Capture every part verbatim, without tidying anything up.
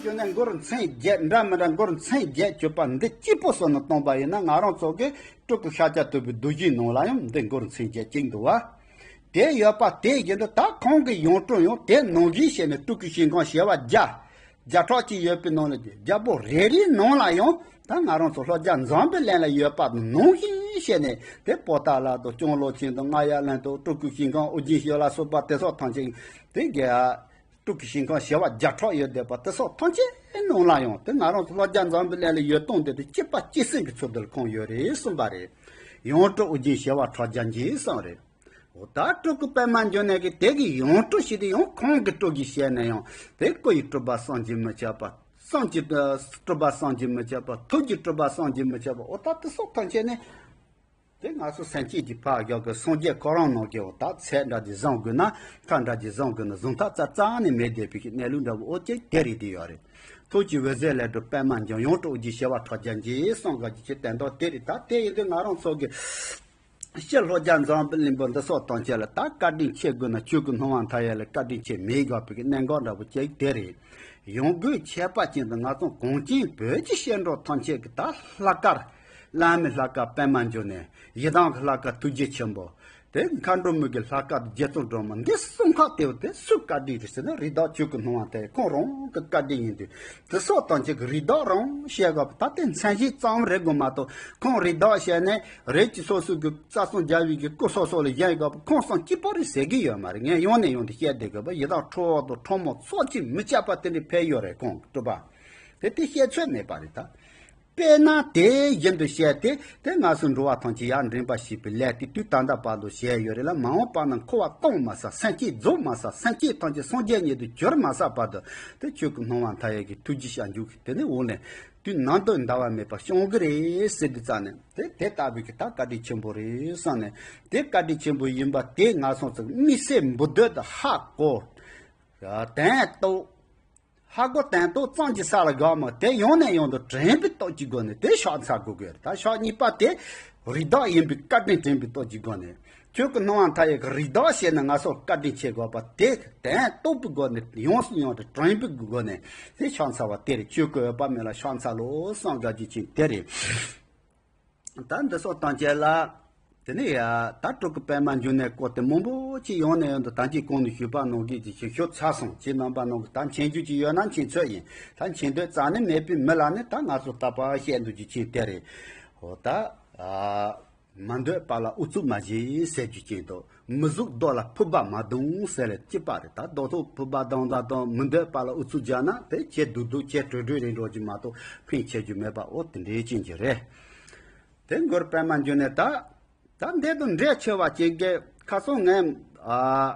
བཅོས་ནས་མགོར་མཚན་བརྒྱད་འདྲ་མི་འདྲ་མགོར་མཚན་བརྒྱད་བཅོས་པ་འདི་གཅིག་པོ་བཟོས་ནས་བཏང་པ་ཡིན་ན། ང་རང་ཚོ་གི་སྤྲུལ་སྐུ་ཤཱཀྱ་ཐུབ་པའི་གདུལ་བྱའི་ནང་ལ་ཡང་འདི་མགོར་མཚན་བརྒྱད་གཅིག་འདུག་བ། དེ་ཡོད་པ་དེ་བཞིན་དུ་ད་ཁོང་གི་ཡང་སྤྲུལ་ཡང་དེ་ནང་བཞིན་བྱས་ནས་སྤྲུལ་སྐུའི་ཞིང་ཁམས་བྱེ་བ་བརྒྱ། བརྒྱ་ཕྲག་གཅིག་ཡོད་པའི་ནང་ལ་རྒྱལ་པོ་རེ་རེའི་ནང་ལ་ཡང་ད་ང་རང་ཚོ་ལྷོ་རྒྱ་འཛམ་བུའི་གླིང་ལ་ཡོད་པ་ནང་བཞིན་བྱས་ནས། དེ་པོ་ཏཱ་ལ་དང་སྐྱོང་ལོ་ཆེན་དང་རྔ་ཡབ་གླིང་དང་སྤྲུལ་སྐུའི་ཞིང་ཁམས་ཨོ་རྒྱན་བྱེ་བ་ལ་སོགས་པ་དེ་སོགས་ཐམས་ཅད་དེ་ག་སྤྲུལ་སྐུའི་ཞིང་ཁམས་བྱེ་བ་བརྒྱ་ཕྲག་ཡོད་བསྡད་པ་དེ་སོགས་ཐམས་ཅད་ནང་ལ་ཡང་དེ་ང་རང་ཚོ་ལྷོ་རྒྱ་འཛམ་བུའི་གླིང་ལ་ཡོད་སྟངས་དེ་དེ་གཅིག་པ་གཅིག་སེ་གི་ཚུལ་དུ་ཁོང་ཡོད་རེད་གསུངས་པ་རེད། ཡང་སྤྲུལ་ཨོ་རྒྱན་བྱེ་བ་ཕྲག་བརྒྱ་འགྱེད་གསུངས་རེད། འོ་ད་སྤྲུལ་སྐུ་པདྨ་འབྱུང་གནས་ཀྱི་དེ་གི་ཡང་སྤྲུལ་ཞིག་དེ་ཡང་ཁོང་གི་སྤྲུལ་གྱི་ཞལ་ནས་ཡང་དེ་སྐུ་ཡི་སྤྲུལ་པ་བསམ་གྱིས་མི་ཁྱབ་པ། བསམ་གྱི་སྤྲུལ་པ་བསམ་གྱིས་མི་ཁྱབ་པ། ཐུགས་ཀྱི་སྤྲུལ་པ་བསམ་གྱིས་མི་ཁྱབ་པ། འོ་ད་དེ་སོགས་ཐམས་ཅད་ནི། དེ་ང་ཚོ་སེམས་ཅན་གྱི་ཕ་རྒྱག་གི་སངས་རྒྱས་ཁོ་རང་ནང་གི་འོ་ད་ཚད་འདྲ་ཅིག་བཟུང་དགོས་ན། ཁ་འདྲ་ཅིག་བཟུང་དགོས་ན་བཟུང་ཐག་རྩ་རྩ་ནས་མེད་བསྡད་པའི་གནས་ལུགས་འདྲ་བོ་ཨོ་ཅེ་དེ་རེད་དེ་ཡོད་རེད། ཐུགས་ཀྱི་འོད་ཟེར་ལས་སྒྲུབ་པདྨ་འབྱུང་ཡང་སྤྲུལ་ཨོ་རྒྱན་བྱེ་བ་ཕྲག་བརྒྱ་འགྱེད་གསུངས་ག་ཅིག་ཆེ་དོན་དག་དེ་རེད། ད་དེ་ཡིན་དུས་ང་རང་ཚོ་གི་ཕྱི་ལྷོ་རྒྱ་འཛམ་བུ་གླིང་པོ་འདི་སོགས་དང་བཅས་ལ་ད་བཀའ་དྲིན་ཆེ་དགོས་ན་ཆོས་སྐུ་སྣང་བ་མཐའ་ཡས་ལ་བཀའ་དྲིན་ཆེ་མེད་དགོས་པའི་གནད་འགག་འདྲ་བོ་ཅིག་དེ་རེད། ཡང་སྒོས་ཁྱད་པར་ཅན་དུ་ང་ཚོ་གངས་ཅན་བོད་ཀྱི་བཤད་གྲྭ་ཐམས་ཅད་ཀྱི་ད་ལྷག་དཀར། བླ་མའི་ལྷག་དཀར་པདྨ་འབྱུང་གནས། ཡི་དམ་གྱི་ལྷག་དཀར་ཐུགས་རྗེ་ཆེན་པོ། དེ་མཁའ་འགྲོ་མའི་གི་ལྷག་དཀར་རྗེ་བཙུན་སྒྲོལ་མ། འདི་གསུམ་ཁག་དེ་དེ་སུའི་བཀའ་དྲིན་རེད་ཟེར་ན། རིགས་བདག་ཆོས་སྐུ་སྣང་བ་མཐའ་ཡས་ཁོང་རང་གི་བཀའ་དྲིན་ཡིན་དུས། དེ་སོགས་དང་གཅིག་གི་རིགས་བདག་རང་བཤད་དགོས་པ་ད་དེ་མཚན་གཞི་ཙམ་རེད་དགོས་མ་གཏོགས། ཁོང་རིགས་བདག་བཤད་ནས་རིགས་ཀྱི་སོ་སོ་གི་རྩ་གསུམ་རྒྱལ་བའི་གི་སྐུ་སོ་སོ་ལ་བཞེངས་དགོས་པ་ཁོང་གསུམ་གཅིག་པ་རེད་ཟེར་གི་ཡོད་མ་རེད། ངས་ཡང་ནས་ཡང་དུ་བཤད་བསྡད་དགོས་པ། ཡི་དམ་ཁྲོ་བོ་དང་ཁྲོ་མོ་ཚོགས་ཀྱིས་མི་ཁྱབ་པ་དེ་འདྲའི་ཕེབས་ཡོད་རེད། ཁོང་གི་སྤྲུལ་པ་དེ་དེ་བཤད་ཚོད་མེད་པ་རེད་ད། དཔེར་ན་དེ་བཞིན་དུ་བཤད་དེ། དེ་སྔར་སོང་འགྲོ་བ་ཐམས་ཅད་ཡར་འདྲེན་པ་ཞེས་པའི་ལས་དེ་དུས་ད་ལྟ་བར་དུ་བྱས་ཡོད་རེད་ལ། མ་འོངས་པ་ན་འཁོར་བ་སྟོངས་མ་ཟ། སེམས་ཅན་རྫོགས་མ་ཟ། སེམས་ཅན་ཐམས་ཅད་སངས་རྒྱས་ཉིད་དུ་གྱུར་མ་ཟ་བར་དུ་དེ་ཆོས་སྐུ་སྣང་བ་མཐའ་ཡས་ཀྱི་ཐུགས་རྗེ་ཞབས་འཇུག་གི་དེ་ནི་འོག་ནས་དུས་ནམ་དུ་འདའ་བ་མེད་པར་སྐྱོང་གི་རེད་ཟེར་དུས་ཙམ་ནས། དེ་དེ་ལྟ་བུའི་གི་ད་བཀའ་དྲིན་ཆེན་པོ་རེད་བསམ་ནས། དེ་བཀའ་དྲིན་ཆེན་པོ་ཡིན་པ་དེ་ང་སོང་ཙང་དམིགས་བསལ་འབུལ་འདོད་དུ་ཧ་གོ། དན་ཏོག་ཧ་གོ་དན་ཏོག་ཙམ་གྱི་ས་ལ་དགའ་མོ་དེ་ཡང་ནས་ཡང་དུ་དྲན་པའི་སྟོབས་ཀྱི་སྒོ་ནས་དེ་ཕྱག་འཚལ་དགོས་དགོས་རེད། ད་ཕྱག་གཉིས་པ་དེ་རིགས་བདག་ཡིན་པའི་བཀའ་དྲིན་དྲན་པའི་སྟོབས་ཀྱི་སྒོ་ནས། ཆོས་སྐུ་སྣང་བ་མཐའ་ཡས་ཀྱི་རིགས་བདག་བྱས་ན་ང་སོགས་བཀའ་དྲིན་ཆེ་དགོས་པ་དེ་དན་ཏོག་པའི་སྒོ་ནས་ཡོངས་སུ་ཡོངས་དུ་དྲན་པའི་སྒོ་ནས་དེ་ཕྱག་འཚལ་བ་དེ་རེད། ཆོས་སྐུ་འོད་དཔག་མེད་ལ་ཕྱག་འཚལ་ལོ་གསུངས་དགའ་རྒྱུ་ཅན་དེ་རེད། ད་འདི་སོགས་དང་བཅས་ལ། དེ་ནས་ཡ་ད་སྤྲུལ་སྐུ་པདྨ་འབྱུང་གནས་སྐོར་དེ་མང་པོ་ཅིག་ཡོང་ནས་ཡོང་དུ་ད་ཅིག་གོང་ནས་ཞུས་པ་ནང་བཞིན་ཅིག་ཞུ་ཞུ་ཚར་སོང་། ཁྱེད་རྣམ་པ་ནང་གི་ད་མཁྱེན་རྒྱུ་ཅིག་ཡོད་ན་མཁྱེན་ཚོད་ཡིན། ད་མཁྱེན་འདོད་རྩ་ནས་མེད་པའི་མི་ལ་ནི་ད་ང་ཚོ་ལྟ་བ་བཤད་འདོད་རྒྱུ་ཅན་དེ་རེད། འོ་ད། ཨ། མ་འདོད་པ་ལ་ཨུ་ཚུགས་མ་བྱེད་ཟེར་རྒྱུ་ཅན་དང་། མི་གཟུགས་རྡོ་ལ་ཕུར་པ་མ་རྡུང་ཟེར་ལ་གཅིག་པ་རེད། ད་རྡོ་ཐོག་ཕུར་པ་རྡུང་ད་དང་མི་འདོད་པ་ལ་ཨུ་ཚུགས་རྒྱག་ན་དེ་ཁྱེད་སྡུག་སྡུག་ཁྱེད་བྲོས་བྲོས་རེད་འགྲོ་རྒྱུ་མ་གཏོགས་ཕན་ཆེ་རྒྱུ་མེད་པ་འོ་དེ་འདྲའི་ཅན་གྱི་རེད། དེ་མགོར་པདྨ་འབྱུང་གནས་ད། ད་འདི་དང་འབྲེལ་ཆེ་བ་ཅིག་གི་ཁ་སང་ངས་ཨ།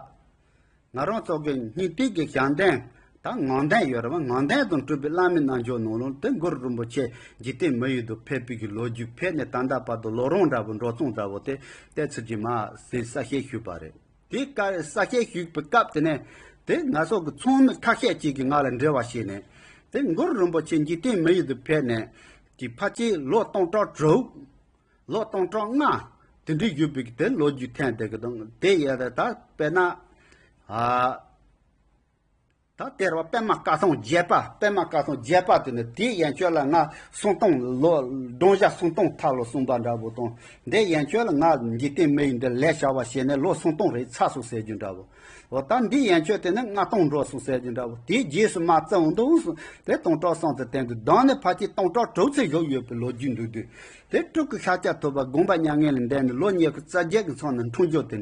ང་རང་ཚོ་གི་སྙིང་ཐིག་གི་ཞལ་འདོན་ད་ངག་འདོན་ཡོད་རེད་བ། ངག་འདོན་དང་སྤྲུལ་པའི་བླ་མའི་རྣལ་འབྱོར་ནང་ལོགས་དེ་གུ་རུ་རིན་པོ་ཆེ་འཇིག་རྟེན་མི་ཡུལ་དུ་ཕེབས་པའི་གི་ལོ་རྒྱུས། ཕེབས་ནས་ད་ལྟ་བར་དུ་ལོ་རིམ་འདྲ་བོ་འགྲོ་སོང་འདྲ་བོ་དེ་བལྟས་ཚུལ་གྱིས་མ་ཟིན་གསལ་བཤད་ཞུས་པ་རེད། དེ་ག་གསལ་བཤད་ཞུས་པའི་སྐབས་དེ་ནས་དེ་ང་ཚོ་གི་ཚོགས་མི་ཁ་ཤས་ཅིག་གིས་ང་ལ་འབྲེལ་བ་བྱས་ནས་དེ་གུ་རུ་རིན་པོ་ཆེ་འཇིག་རྟེན་མི་ཡུལ་དུ་ཕེབས་ནས་ཀྱི་ཕལ་ཆེར་ལོ་སྟོང་ཕྲག་དྲུག་ལོ་སྟོང་ཕྲག་ལྔ་དེ་འདྲའི་ཡོད་པའི་དེ་ལོ་རྒྱུས་ཐོན་བསྡད་ཀྱི་འདུག་དེ་ཡས་ད་དཔེར་ན། ཨ། ད་དེར་བ་པདྨ་བཀའ་ཐང་བརྒྱད་པ། པདྨ་བཀའ་ཐང་བརྒྱད་པ་དེ་ནི་དེའི་ཡན་ཆོད་ལ་ང་སུམ་སྟོང་ལོ་སྒྲོན་བཞག་སུམ་སྟོང་ཐལ་ལོ་གསུངས་པ་འདྲ་བོ་དང་། འདི་ཡན་ཆོད་ལ་ང་འཇིག་རྟེན་མི་ཡི་འདི་ལས་བྱ་བ་བྱས་ནས་ལོ་སུམ་སྟོང་རེ་ཚར་སོང་ཟེར་རྒྱུ་འདྲ་བོ། འོ་ད་འདི་ཡན་ཆོད་དེ་ནི་ལྔ་སྟོང་འགྲོ་སོང་ཟེར་རྒྱུ་འདྲ་བོ། དེའི་རྗེས་སུ་མ་བརྩི་འོང་འདུག་སོང་། དེ་སྟོང་ཕྲག་གསུམ་ཙམ་བསྟན་འདུག་བདག་ནི་ཕལ་ཆེར་སྟོང་ཕྲག་དྲུག་ཙམ་བཞུགས་ཡོད་པའི་ལོ་རྒྱུས་འདུག་དུས། དེ་སྤྲུལ་སྐུ་ཤཱཀྱ་ཐུབ་པ་དགོངས་པ་མྱ་ངན་ལས་འདས་ནས་ལོ་ཉི་ཤུ་རྩ་བརྒྱད་ཀྱི་མཚམས་ནས་འཁྲུངས་རྒྱུ་དེ་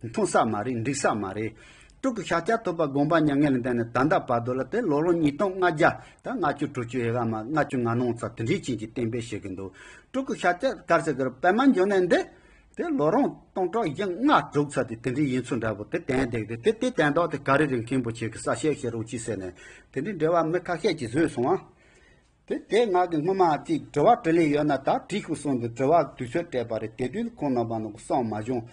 མཐོང་ས་མ་རེད། འགྲིག་ས་མ་རེད། སྤྲུལ་སྐུ་ཤཱཀྱ་ཐུབ་པ་དགོངས་པ་མྱ་ངན་ལས་འདས་ནས་ད་ལྟ་བར་དུ་ལ་དེ་ལོ་རིམ་ཉིས་སྟོང་ལྔ་བརྒྱ་ད་ལྔ་བཅུ་དྲུག་ཅུ་ཡི་ག་མ་ལྔ་བཅུ་ང་ནང་ཚ་དེ་འདྲའི་ཅན་གྱི་གཏན་འབེབས་བྱེད་ཀྱི་འདུག་སྤྲུལ་སྐུ་ཤཱཀྱ་གར་ཟེར་གི་རེད། པདྨ་འབྱུང་གནས་འདི་དེ་ལོ་རིམ་སྟོང་ཕྲག་བཞི་ལྔ་དྲུག་ཚ་དེ་དེ་འདྲའི་ཡིན་ཚུལ་འདྲ་པོ་དེ་བསྟན་བསྡད་དེ། དེ་དེ་དོན་དག་དེ་ག་རེ་རེད། མཁན་པོ་ཁྱེད་ཀྱི་གསལ་བཤད་བྱེད་རོགས་གྱིས་ཟེར་ནས་དེ་འདྲའི་འབྲེལ་བ་མི་ཁ་ཤས་ཀྱིས་བཟོས་སོང་ཨ། དེ་དེ་ང་གི་སྔོན་མ་ཅིག་དྲི་བ་དྲིས་ལན་ཡོད་ན་ད་དྲིས་ཤོག་གསུངས་འདུག་དྲི་བ་དུས་ཚོད་སྤྲད་པ་རེད། དེ་དུས་ཁོང་རྣམ་པ་ནང་གི་གསང་མ་བྱུང་།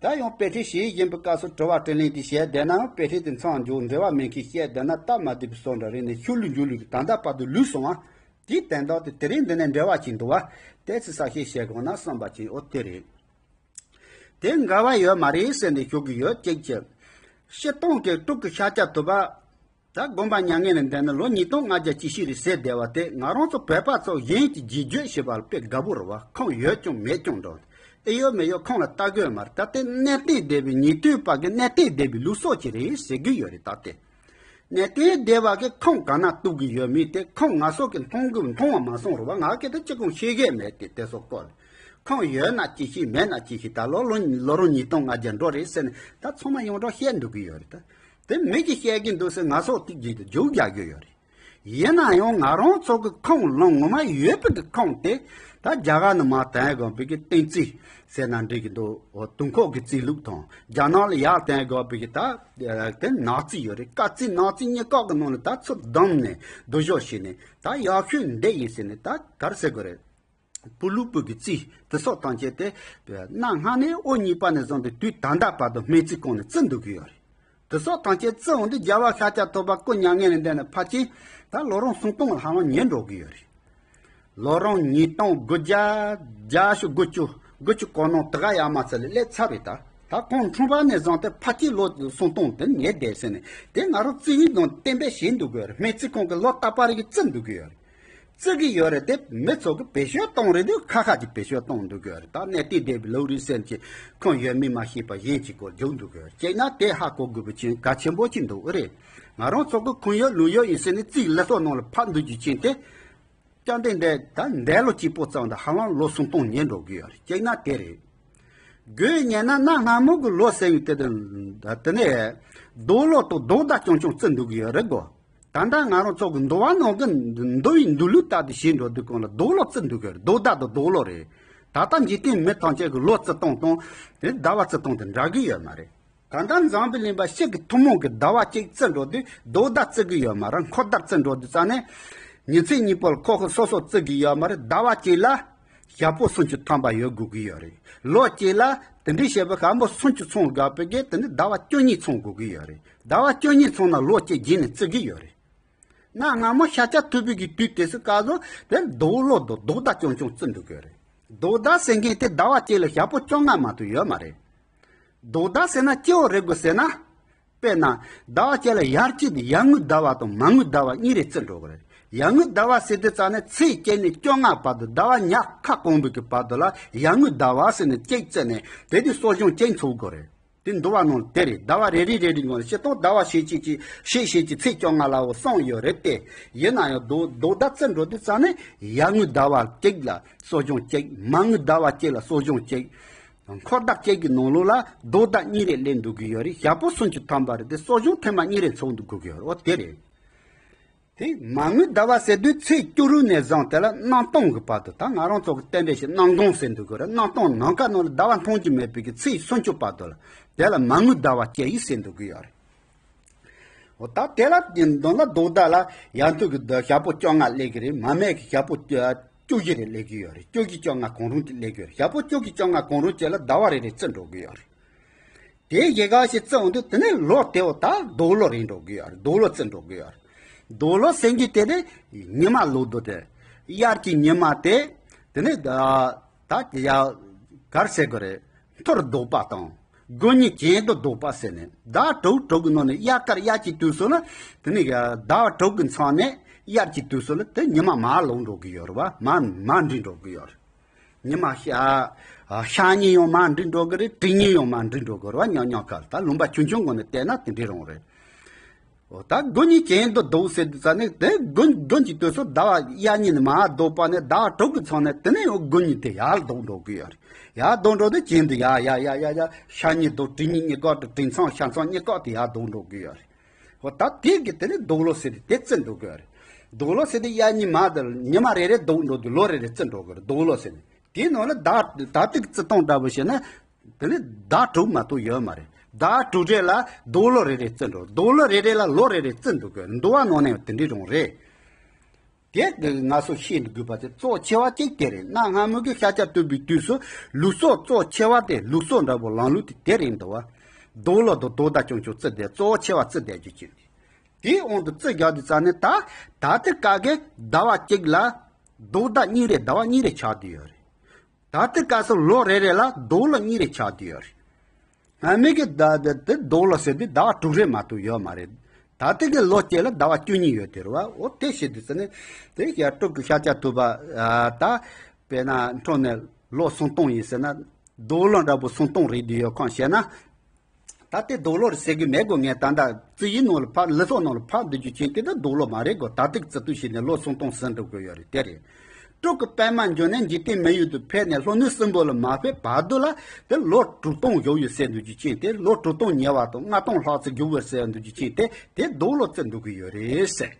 ད་ཡང་དཔེ་ཁྲིད་ཞིག་ཡིན་པའི་སྐབས་སུ་དྲི་བ་དྲིས་ལན་དེ་བཤད་བསྡད་ན་ཡང་དཔེ་ཁྲིད་དེ་མཚམས་འཇོག་འབྲེལ་བ་མེད་མཁན་བཤད་བསྡད་ན་སྟབས་མ་བདེ་བའི་བཟོ་འདྲ་རེད་ནས་ཤུགས་ལུས་འཇུག་ལུས་ཀྱི་ད་ལྟ་བར་དུ་ལུས་སོང་ཨ། དེའི་དོན་དག་དེ་དེ་རིང་འདི་ནས་འབྲེལ་བ་ཅིག་འདུག་བ། དེ་ཚོ་གསལ་བཤད་བྱེད་དགོས་ན་བསམ་པ་ཅིག་འོ་དེ་རེད། དེ་འགལ་བ་ཡོད་མ་རེད་ཟེར་ནས་ཞུ་གི་ཡོད། གཅིག་བྱས། སྤྱིར་བཏང་གི་སྤྲུལ་སྐུ་ཤཱཀྱ་ཐུབ་པ། ད་དགོན་པ་མྱ་ངན་ལས་འདས་ནས་ལོ་ཉིས་སྟོང་ལྔ་བརྒྱ་ཅི་ཞིག་རེད་ཟེར་བསྡད་པ་དེ། ང་རང་ཚོ་བོད་པ་ཚོ་གཞན་གྱི་རྗེས་འཇུག་བྱེད་པ་ལ་དཔེ་དགའ་པོ་རེད་བ། ཁུངས་ཡོད་ཀྱང་མེད་ཀྱང་འགྲོ། ཨེ་ཡོད་མེད་ཡོད་ཁུངས་ལ་ལྟ་དགོས་མ་རེད། ད་དེ་གནས་བརྟན་སྡེ་པའི་ཉེ་དུས་པ་གི་གནས་བརྟན་སྡེ་པའི་ལུགས་སྲོལ་ཅིག་རེད་ཟེར་གི་ཡོད་རེད། ད་དེ་གནས་བརྟན་སྡེ་པ་གི་ཁུངས་ག་ན་གཏུག་གི་ཡོད་མེད་དེ་ཁུངས་ང་ཚོ་གི་མཐོང་གི་མཐོང་བ་མ་སོང་རེད་བ། ང་གི་ད་ཅི་གང་ཤེས་གི་མེད་དེ། དེ་ཚོ་སྐོར་ལ་ཁུངས་ཡོད་ན་ཅི་ཤེས་མེད་ན་ཅི་ཤེས། ད་ལོ་ལོ་ལོ་རིམ་ཉིས་སྟོང་ལྔ་བརྒྱ་འགྲོ་རེད་ཟེར་ནས་ད་ཚང་མ་ཡོངས་གྲགས་བཤད་འདུག་གི་ཡོད་རེད། ད་དེ་མི་གིས་བཤད་གི་འདུག་ཟེར་ང་ཚོ་ཏིག་ཅིག་ཏུ་རྒྱུག་རྒྱག་གི་ཡོད་རེད། ཡིན་ན་ཡང་ང་རང་ཚོ་གི་ཁུངས་ལུང་ངོ་མ་ཡོད་པའི་གི་ཁུངས་དེ་ད་རྒྱ་གར་ནས་མར་དེང་དགོན་པའི་གི་བསྟན་རྩིས་ཟེར་ན་འགྲིག་གི་འདུག་འོ་དུས་འཁོར་གྱི་རྩིས་ལུགས་དང་། རྒྱ་ནག་ལ་ཡར་དེང་དགོན་པའི་གི་ད་དེ་ནག་རྩིས་ཡོད་རེད། སྐར་རྩིས་ནག་རྩིས་གཉིས་ཀ་གི་ནང་ནས་ད་ཚུར་བསྡོམས་ནས་སྡུད་ཞོག་བྱས་ནས་ད་ཡག་ཤོས་འདི་ཡིན་ཟེར་ནས་ད་ག་རེ་ཟེར་དགོས་རེད། པུ་ལུ་པུ་གི་རྩིས་དེ་སོགས་ཐམས་ཅད་དེ་གནའ་སྔ་ནས་འོ་གཉིས་པ་ནས་བཟུང་སྟེ་དུས་ད་ལྟ་བར་དུ་སྨན་རྩིས་ཁང་ནས་བརྩི་འདུག་གི་ཡོད་རེད། དེ་སོགས་ཐམས་ཅད་བརྩི་འོང་དུས་རྒྱལ་བ་ཤཱཀྱ་ཐུབ་པ་སྐུ་མྱ་ངན་ལས་འདས་ནས་ཕལ་ཆེར་ད་ལོ་རིམ་སུམ་སྟོང་ལ་ཧ་ལམ་ཉེ་འགྲོ་གི་ཡོད་རེད། ལོ་རིམ་ཉིས་སྟོང་དགུ་བརྒྱ་བརྒྱད་ཅུ་དགུ་བཅུ་དགུ་བཅུ་གོ་ནང་དེ་ག་ཡར་མར་ཚུར་ལ་སླེབས་ཚར་བས། ད་ད་ཁོང་འཁྲུངས་པ་ནས་བཟུང་སྟེ་ཕལ་ཆེར་ལོ་སུམ་སྟོང་དེ་ཉེ་བསྡད་ཟེར་ནས་དེ་ང་རང་རྩིས་ཡིག་ནང་གཏན་འབེབས་བྱས་འདུག་གི་ཡོད་རེད། སྨན་རྩིས་ཁང་གི་ལོ་རྟག་པར་གྱི་བརྩི་འདུག་གི་ཡོད་རེད། བརྩི་གི་ཡོད་རེད་དེ། མི་ཚོ་གི་བེད་སྤྱོད་གཏོང་རེད་འདུག་ཁ་ཁ་གི་བེད་སྤྱོད་གཏོང་འདུག་གི་རེད། ད་གནས་བརྟན་སྡེ་པའི་ལུགས་རེད་ཟེར་གྱི་ཁོང་ཡོད་མེད་མ་ཤེས་པ་གཞན་གྱི་སྐོར་རྒྱུག་འདུག་གི་རེད། བྱས་ན་དེ་ཧ་གོ་དགོས་པའི་ཆེན་གལ་ཆེན་པོ་ཅིག་འདུག་རེད། ང་རང་ཚོ་གི་ཁུངས་ཡོད་ལུགས་ཡོད་ཡིན་ཟེར་ནས་རྩིས་ལ་སོགས་ནང་ལ་ཕབ་འདུག་རྒྱུ་ཆེན་དེ། ཅང་ཏེ་འདས་ད་འདས་ལོ་གཅིག་པོ་ཙམ་དུ་ཧ་ལམ་ལོ་སུམ་སྟོང་ཉེ་འགྲོ་གི་ཡོད་རེད། བྱས་ན་དེ་རེད། དགོས་ཉན་ན་གནའ་སྔ་མོ་གི་ལོ་ཟེར་བའི་དེ་དེ་ནས་རྡོ་ལོ་དང་རྡོ་བརྡ་རྐྱང་རྐྱང་བརྩི་འདུག་གི་ཡོད་རེད་གོ། ད་ལྟ་ང་རང་ཚོ་གི་འདུལ་བ་ནང་གི་འདུལ་བའི་འདུལ་ལུགས་ལྟར་དུ་བྱས་འགྲོ་དུས་གོང་ལ་རྡོ་ལོ་བརྩི་འདུག་གི་རེད། རྡོ་བརྡ་དང་རྡོ་ལོ་རེད། ད་ལྟ་འཇིག་རྟེན་མི་ཐམས་ཅད་ཀྱི་ལོ་བརྩི་སྟངས་དང་དེ་ཟླ་བ་བརྩི་སྟངས་དེ་འདྲ་གི་ཡོད་མ་རེད། ད་ལྟ་འཛམ་བུ་གླིང་པ་སྤྱི་གི་ཐུན་མོང་གི་ཟླ་བ་གཅིག་བརྩི་འགྲོ་དུས་རྡོ་བརྡ་བརྩི་གི་ཡོད་མ་རེད། འཁོར་ཟླ་བརྩི་འགྲོ་དུས་ཙང་ནས་ཉིན་མཚན་གཉིས་པོ་ལ་ཁོ་ཁོ་སོ་སོ་བརྩི་གི་ཡོད་མ་རེད། ཟླ་བ་གཅིག་ལ་ཞག་པོ་སུམ་ཅུ་ཐམ་པ་ཡོད་དགོས་ཀྱི་ཡོད་རེད། ལོ་གཅིག་ལ་དེ་འདྲའི་བྱས་པའི་ཞག་པོ་སུམ་ཅུ་ཚང་དགོས་པའི་གི་དེ་ནི་ཟླ་བ་བཅུ་གཉིས་ཚང་དགོས་ཀྱི་ཡོད་རེད། ཟླ་བ་བཅུ་གཉིས་ཚང་ན་ལོ་གཅིག་རྗེས་ནས་བརྩི་གི་ཡོད་རེད། གནའ་སྔ་མོ་ཤཱཀྱ་ཐུབ་པའི་གི་དུས་དེ་ཚོ་སྐབས་སུ་དེ་རྡོ་ལོ་དང་རྡོ་བརྡ་རྐྱང་རྐྱང་བརྩི་འདུག་གི་རེད། རྡོ་བརྡ་ཟེར་མཁན་དེ་ཟླ་བ་གཅིག་ལ་ཞག་པོ་བཅོ་ལྔ་མ་གཏོགས་ཡོད་མ་རེད། རྡོ་བརྡ་ཟེར་ན་སྐྱེ་བོ་རེད་དགོས་ཟེར་ན། དཔེར་ན། ཟླ་བ་གཅིག་ལ་ཡར་གཅིག་དང་ཡར་ངོའི་ཟླ་བ་དང་མར་ངོའི་ཟླ་བ་གཉིས་རེ་བརྩི་འགྲོ་གི་རེད། ཡར་ངོའི་ཟླ་བ་ཟེར་དུས་ཙང་ནས་ཚེས་གཅིག་ནས་བཅོ་ལྔ་བར་དུ་ཟླ་བ་ཉ་ཁ་སྐོང་བའི་གི་བར་དུ་ལ་ཡར་ངོའི་ཟླ་བ་ཟེར་ནས་གཅིག་བརྩིས་ནས་དེ་དུས་གསོ་སྦྱོང་གཅིག་འཚོགས་དགོས་རེད། དེ་འདུལ་བ་ནང་ལ་དེ་རེད། ཟླ་བ་རེ་རེ་རེ་རེ་ངོ་ལ་སྤྱིར་བཏང་ཟླ་བ་ཕྱེད་གཅིག་གཅིག་ཕྱེད་ཕྱེད་ཀྱི་ཚེས་བཅོ་ལྔ་ལའོ་གསུངས་ཡོད་རེད་དེ། ཡིན་ན་ཡང་རྡོ་རྡོ་བརྡ་བརྩི་འགྲོ་དུས་ཙང་ནས་ཡར་ངོའི་ཟླ་བ་གཅིག་ལ་གསོ་སྦྱོང་གཅིག་མར་ངོའི་ཟླ་བ་གཅིག་ལ་གསོ་སྦྱོང་གཅིག་འཁོར་ཟླ་གཅིག་གི་ནང་ལོགས་ལ་རྡོ་བརྡ་གཉིས་རེ་སླེབས་འདུག་གི་ཡོད་རེད། ཞག་པོ་སུམ་ཅུ་ཐམ་པ་རེད་དེ་གསོ་སྦྱོང་ཐེངས་མ་གཉིས་རེ་འཚོགས་འདུག་དགོས་ཀྱི་ཡོད་རེད། འོ་དེ་རེད། དེ་མར་ངོའི་ཟླ་བ་ཟེར་དུས་ཚེས་བཅུ་དྲུག་ནས་བཟུང་དེ་ལ་གནམ་སྟོང་གི་བར་དུ། ད་ང་རང་ཚོ་གི་གཏན་འབེབས་བྱས་གནམ་སྟོང་ཟེར་འདུག་གི་རེད། གནམ་སྟོང་ནམ་མཁའ་ནང་ལ་ཟླ་བ་མཐོང་རྒྱུ་མེད་པའི་གི་ཚེས་སུམ་ཅུ་བར་དུ་ལ་དེ་ལ་མར་ངོའི་ཟླ་བ་གཅིག་ཡིན་ཟེར་འདུག་གི་ཡོད་རེད། འོ་ད་དེ་ལ་དེ་མདུན་ལ་རྡོ་བརྡ་ལ་ཡར་ཐུག་གི་ཞག་པོ་བཅོ་ལྔ་སླེབས་ཀྱི་རེད། མར་མེ་གི་ཞག་པོ་བཅུ་བཅུ་བཞི་རེ་སླེབས་ཀྱི་ཡོད་རེད། བཅུ་བཞི་བཅོ་ལྔ་གང་རུང་དེ་སླེབས་ཀྱི་ཡོད་རེད། ཞག་པོ་བཅུ་བཞི་བཅོ་ལྔ་གང་རུང་བཅས་ལ་ཟླ་བ་རེ་རེ་བརྩི་འགྲོ་གི་ཡོད་རེད། དེ་ཞེ་ག་ཞིག་བརྩི་འོང་དུས་དེ་ནས་ལོ་དེའོ་ད་རྡོ་ལོ་རེད་འགྲོ་གི་ཡོད་རེད། རྡོ་ལོ་བརྩི་འགྲོ་གི་ཡོད་རེད། རྡོ་ལོ་ཟེར་གྱི་དེ་ནི་ཉི་མ་ལོ་རྡོ་དེ། དབྱར་གྱི་ཉི་མ་དེ། དེ་ནི་ད་ད་ཡ་གར་ཟེར་གི་རེད། ཐུར་ལྡོག་པ་དང་། དགུན་ཉི་གྱེན་དུ་ལྡོག་པ་ཟེར་ནས་ཟླ་དྲུག་དྲུག་གི་ནང་ནས་དབྱར་ཁར་དབྱར་གྱི་དུས་སུ་ལ་དེ་ནི་ཟླ་བ་དྲུག་གི་མཚམས་ནས་དབྱར་གྱི་དུས་སུ་ལ་དེ་ཉི་མ་མར་ལོག་འགྲོ་གི་ཡོད་རེད་བ། མར་མར་འགྲིབ་འགྲོ་གི་ཡོད་རེད། ཉི་མ་ཤ་ཤ་ཉི་ཡང་མར་འགྲིབ་འགྲོ་གི་རེད། དྲོད་ཉི་ཡང་མར་འགྲིབ་འགྲོ་གི་རེད་བ། ཉག་ཉག་ཁར་ད་ལུང་པ་ཆུང་ཆུང་སྒང་ནས་བལྟས་ན་དེ་འདྲའི་རང་རེད། འོ་ད་དགུན་ཉི་གྱེན་དུ་ལྡོག་ཟེར་དུས་ཙ་ནས་དེ་དགུན་དགུན་གྱི་དུས་སུ་ཟླ་བ་དབྱར་ཉི་ནི་མར་ལྡོག་པ་ནས་ཟླ་བ་དྲུག་གི་མཚམས་ནས་དེ་ནས་ཡང་དགུན་ཉི་དེ་ཡར་ལྡོག་འགྲོ་གི་ཡོད་རེད། ཡར་ལྡོག་འགྲོ་དུས་གྱེན་དུ་ཡ་ཡ་ཡ་ཡ་ཡ་ཤ་ཉི་དང་དྲོད་ཉི་གཉིས་ཀ་དང་དྲོད་མཚམས་ཤ་མཚམས་གཉིས་ཀ་དེ་ཡར་ལྡོག་འགྲོ་གི་ཡོད་རེད། འོ་ད་དེ་གི་དེ་ནས་ལྡོག་ལོ་ཟེར་དུས་དེ་བརྩི་འགྲོ་གི་ཡོད་རེད། ལྡོག་ལོ་ཟེར་དུས་དབྱར་ཉི་མར་དེ་ཉི་མ་རེ་རེ་ལྡོག་འགྲོ་དུས་ལོ་རེ་རེ་བརྩི་འགྲོ་གི་རེད། ལྡོག་ལོ་ཟེར་ནས། དེའི་ནང་ལ་ཟླ་ཟླ་དེ་གི་བརྩི་སྟངས་འདྲ་པོ་བྱས་ན། དེ་ནི་ཟླ་དྲུག་མ་གཏོགས་ཡོད་མ་རེད། ཟླ་དྲུག་རེ་ལ་ལྡོག་ལོ་རེ་རེ་བརྩི་འགྲོ། ལྡོག་ལོ་རེ་རེ་ལ་ལོ་རེ་རེ་བརྩི་འདུག་གི། འདུལ་བ་ནང་ནས་དེ་འདྲའི་རང་རེད། དེ་གི་ང་ཚོ་ཤེས་དགོས་པ་དེ་གཙོ་ཆེ་བ་གཅིག་དེ་རེད། གནའ་སྔ་མོ་གི་ཤཱཀྱ་ཐུབ་པའི་དུས་སུ་ལུགས་སྲོལ་གཙོ་ཆེ་བ་དེ། ལུགས་སྲོལ་འདྲ་པོ་ལམ་ལུགས་དེ་དེ་རེད་འདུག་བ། ལྡོག་ལོ་དང་ལྡོག་ཟླ་ཆུང་ཆུང་བརྩི་བསྡད། གཙོ་ཆེ་བ་བརྩི་བསྡད་རྒྱུ་ཅིག་རེད། དེའི་དབང་དུ་བརྩི་རྒྱག་དུས་ཙ་ནས་ད་ད་ལྟའི་སྐབས་ཀྱི་ཟླ་བ་གཅིག་ལ་ལྡོག་ཟླ་གཉིས་རེ་ཟླ་བ་གཉིས་རེ་ཆགས་བསྡད་ཡོད་རེད། ད་ལྟའི་སྐབས་སུ་ལོ་རེ་རེ་ལ་ལྡོག་ལོ་གཉིས་རེ་ཆགས་བསྡད་ཡོད་རེད། སྔ་མའི་གི་ཟླ་དེ་དེ་ལྡོག་ལོ་ཟེར་དུས་ཟླ་བ་དྲུག་རེ་མ་གཏོགས་ཡོད་མ་རེད། ད་ལྟའི་གི་ལོ་གཅིག་ལ་ཟླ་བ་བཅུ་གཉིས་ཡོད་དེ་རེད་བ། འོ་དེ་བྱེད་དུས་ཙ་ནས་དེ་ཡར་སྤྲུལ་སྐུ་ཤཱཀྱ་ཐུབ་པ་ད་དཔེར་ན་འཕྲོ་ནས་ལོ་སུམ་སྟོང་ཡིན་ཟེར་ན། དུག་ལོག་འདྲ་པོ་སུམ་སྟོང་རེད་དུས་ཡོད་ཁང་བཤད་ན། ད་ལྟའི་དུག་ལོག་རེད་ཟེར་གི་མེད་གོ། ངས་ད་ལྟ་རྩི་ཡི་ནང་ལ་ཕར་ལི་ཚོགས་ནང་ལ་ཕར་འདུག་རྒྱུ་ཅན་དེ་ད་དུག་ལོག་མ་རེད་གོ། ད་ལྟའི་རྩི་དུས་བྱས་ནས་ལོ་སུམ་སྟོང་ཟིན་འགྲོ་གི་ཡོད་རེད། དེ་རེད། སྤྲུལ་སྐུ་པདྨ་འབྱུང་གནས་འཇིག་རྟེན་མི་ཡུལ་དུ་ཕེབས་ནས་ལྷོ་ནུབ་སྲིན་པོ་ལ་མ་ཕེབས་བར་དུ་ལ་དེ་ལོ་དྲུག་སྟོང་བཞུགས་ཡོད་ཟེར་འདུག་རྒྱུ་ཅན་དེ། ལོ་དྲུག་སྟོང་ཉེ་བ་དང་ལྔ་སྟོང་ལྷག་ཙམ་བཞུགས་ཡོད་ཟེར་འདུག་རྒྱུ་ཅན་དེ། དེ་དུག་ལོག་རྩི་འདུག་གི་ཡོད་རེད་ཟེར།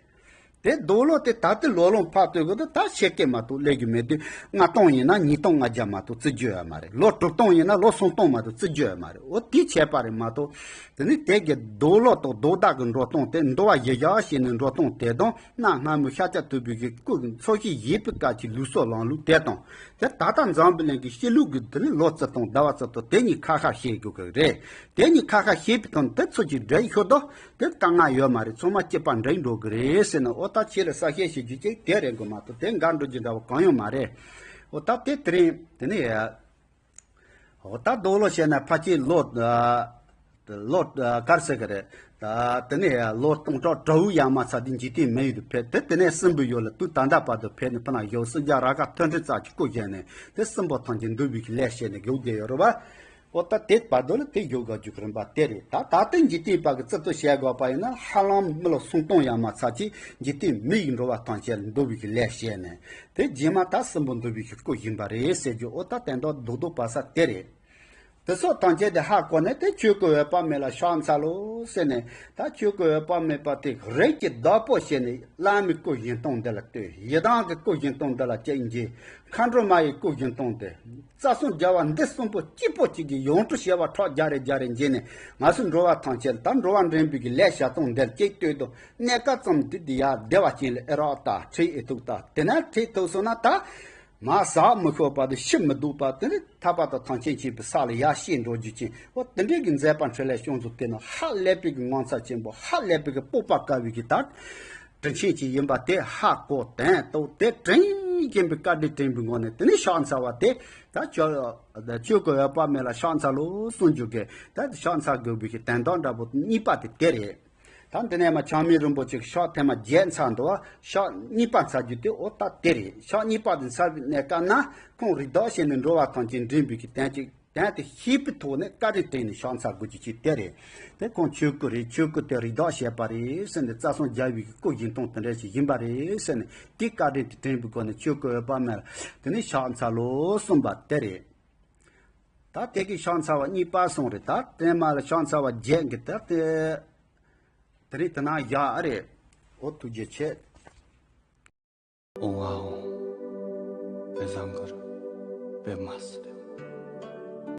དེ་དུག་ལོག་དེ་ད་ལྟའི་ལོ་ལོན་ཕར་ལྟོས་གོ་ད་ད་ཤེས་ཀྱི་མ་གཏོགས་སླེབས་རྒྱུ་མེད་དུས། ལྔ་སྟོང་ཡིན་ན་ཉིས་སྟོང་ལྔ་བརྒྱ་མ་གཏོགས་རྩི་རྒྱུ་ཡོད་མ་རེད། ལོ་དྲུག་སྟོང་ཡིན་ན་ལོ་སུམ་སྟོང་མ་གཏོགས་རྩི་རྒྱུ་ཡོད་མ་རེད། འོ་དེ་བྱས་པ་རེད་མ་གཏོགས། དེ་ནི་དེ་གི་དུག་ལོག་དང་དུག་དག་གི་འགྲོ་སྟངས་དེ། འདུལ་བ་བཞི་བཞག་བྱས་ནས་འགྲོ་སྟངས་དེ་དང་། གནའ་སྔ་མོའི་ཤཱཀྱ་ཐུབ་པའི་གི་སྐུ་འཚོ་བཞུགས་བཞུགས་པའི་སྐབས་ཀྱི་ལུགས་སྲོལ་ལམ་ལུགས་དེ་དང་། དེ་ད་ལྟ་འཛམ་བུ་གླིང་གི་ཕྱི་ལུགས་ཀྱི་དེ་ནི་ལོ་རྩི་སྟངས་ཟླ་བ་རྩི་སྟངས་དེ་གཉིས་ཁ་ཁ་ཤེས་དགོས་ཀྱི་རེད། དེ་གཉིས་ཁ་ཁ་ཤེས་པའི་ཐོག་ནས་དེ་ཚོ་གཅིག་འདྲ་ཡི་ཤོད་དོ། དེ་དཀའ་ངལ་ཡོད་མ་རེད། ཚང་མ་གཅིག་པ་འདྲ་ཡི་འགྲོ་གི་རེད་ཟེར་ནས། འོ་ད་ཁྱེད་ལ་གསལ་བཤད་བྱེད་རྒྱུ་ཅིག་དེ་རེད་དགོས་མ་གཏོགས་དེ་འགལ་འགྲོ་རྒྱུ་འདྲ་བ་གང་ཡང་མ་རེད། འོ་ད་དེ་དེ་རིང་དེ་ནི། འོ་ད་དུག་ལོག་བཤད་ན་ཕལ་ཆེར་ལོ་ལོ་ག་རེ་ཟེར་གི་རེད། ད་དེ་ནས་ལོ་སྟོང་ཕྲག་དྲུག་ཡར་མར་ཚར་དུས་འཇིག་རྟེན་མི་ཡུལ་དུ་ཕེབས། དེ་དེ་ནས་སྲིན་པོའི་ཡུལ་ལ་དུས་ད་ལྟ་བར་དུ་ཕེབས་ནས་ཕ་ན་བཞུགས། སྲིན་རྒྱལ་ར་ག་ཐོན་ཁྲི་རྩ་གཅིག་སྐུ་བཞེངས་ནས་དེ་སྲིན་པོ་ཐམས་ཅད་འདུལ་བའི་གི་ལས་བྱས་ནས་བཞུགས་བསྡད་ཡོད་རེད་བ། འོ་ད་དེ་བར་དུ་ལ་དེ་བཞུགས་དགོས་རྒྱུ་གི་རིམ་པ་དེ་རེད། ད་ད་ལྟའི་འཇིག་རྟེན་པ་གི་རྩི་ཏོ་བྱས་དགོས་པ་ཡིན་ན། ཧ་ལམ་མི་ལོ་སུམ་སྟོང་ཡར་མར་ཚར་གཅིག་འཇིག་རྟེན་མི་ཡི་འགྲོ་བ་ཐམས་ཅད་ལ་འདུལ་བའི་གི་ལས་བྱས་ནས། དེ་རྗེས་མ་ད་སྲིན་པོ་འདུལ་བའི་གི་སྐུ་བཞེངས་པ་རེད་ཟེར་རྒྱུ། འོ་ད་དོན་དག་རྡོག་རྡོག་པ་ས་དེ་རེད། དེ་སོགས་ཐམས་ཅད་དེ་ཧ་གོ་ནས། དེ་ཆོས་སྐུ་འོད་དཔག་མེད་ལ་ཕྱག་འཚལ་ལོ་ཟེར་ནས། ད་ཆོས་སྐུ་འོད་དཔག་མེད་པ་དེ་རིགས་ཀྱི་བདག་པོ་བྱས་ནས་བླ་མའི་སྐུ་བཞེངས་སྟངས་འདི་ལ་ལྟོས། ཡི་དམ་གྱི་སྐུ་བཞེངས་སྟངས་འདི་ལ་གཅིག་མཇལ། མཁའ་འགྲོ་མ་ཡི་སྐུ་བཞེངས་སྟངས་དེ། རྩ་གསུམ་རྒྱལ་བ་འདི་གསུམ་པོ་གཅིག་པོ་གཅིག་གིས་ཡོངས་གྲུབ་བྱེ་བ་ཕྲག་བརྒྱ་རེ་བརྒྱ་རེ་མཇལ་ནས། ང་ཚོ་འགྲོ་བ་ཐམས་ཅད་ད་འགྲོ་བ་འདྲེན་པའི་གི་ལས་བྱ་སྟངས་འདི་ལ་གཅིག་ལྟོས་དང་། གནས་སྐབས་ཙམ་དུ་དེ་ཡར་བདེ་བ་ཅན་ལ་ཨེ་རག་ད་ཁྲིད་ཨེ་ཐུབ་ད། དེ་ན་ཁྲིད་ཐུབ་སོང་ན་ད། མར་ཟག་མི་ཤོར་བ་དང་ཤི་མི་སྡུག་པ་དེ་ནི་ཐར་པ་དང་ཐམས་ཅད་མཁྱེན་པའི་ས་ལ་ཡར་སྐྱེས་འགྲོ་རྒྱུ་ཅན། འོ་དེ་འདྲའི་གི་མཛད་པ་འཕྲིན་ལས་ཅུང་ཙམ། དེ་ནི་ཧ་ལས་པའི་གི་ངོ་མཚར་ཆེན་པོ། ཧ་ལས་པའི་གི་སྤོབས་པ་དཀར་བའི་གི་ད་དྲིན་ཆེན་ཅིག་ཡིན་པ་དེ་ཧ་གོ་དོན་དུ་དེ་དྲིན་ཆེན་པོའི་བཀའ་དྲིན་དྲན་པའི་ངང་ནས། དེ་ནི་ཕྱག་འཚལ་བ་དེ་ད་ཆོས་ཆོས་སྐུ་འོད་དཔག་མེད་ལ་ཕྱག་འཚལ་ལོ་གསུང་རྒྱུ་གི། ད་ཕྱག་འཚལ་དགོས་པའི་གི་དོན་དག་འདྲ་པོ་གཉིས་པ་དེ་དེ་རེད། ད་འདི་ནས་མར་ཆགས་མེད་རིན་པོ་ཆེ་གི་ཕྱག་ཐེངས་མ་བརྒྱད་འཚལ་འདུག་བ། ཕྱག་གཉིས་པ་འཚལ་རྒྱུ་དེ་འོ་ད་དེ་རེད། ཕྱག་གཉིས་པ་དེ་འཚལ་བའི་གནས་སྐབས་ན། ཁོང་རིགས་བདག་བྱས་ནས་འགྲོ་བ་ཐམས་ཅད་འདྲེན་པའི་གི་དོན་ཅིག་དོན་དེ་ཤེས་པའི་ཐོག་ནས་བཀའ་དྲིན་དྲན་ནས་ཕྱག་འཚལ་དགོས་རྒྱུ་ཅིག་དེ་རེད། དེ་ཁོང་ཆོས་སྐུ་རེད། ཆོས་སྐུ་དེ་རིགས་བདག་བྱས་པ་རེད་ཟེར་ནས། རྩ་གསུམ་རྒྱལ་བའི་གི་སྐུ་བཞེངས་སྟངས་དེ་འདྲ་ཞིག་ཡིན་པ་རེད་ཟེར་ནས། དེ་བཀའ་དྲིན་དེ་དྲན་པའི་སྒོ་ནས་ཆོས་སྐུ་འོད་དཔག་མེད་ལ་དེ་ནས་ཕྱག་འཚལ་ལོ་གསུངས་པ་དེ་རེད། ད་དེ་གི་ཕྱག་འཚལ་བ་གཉིས་པ་སོང་རེད། ད་དེ་མ་ལ་ཕྱག་འཚལ་བ་བརྒྱད་གི་ད་དེ། དེ་རིང་དེ་ན་བཞག་ཨ་རེད། འོ་ཐུགས་རྗེ་ཆེ། ཨོང་ཨ་ཨོང་། པད་བཟང་གུ་རུ་པདྨ་སིདྡྷི།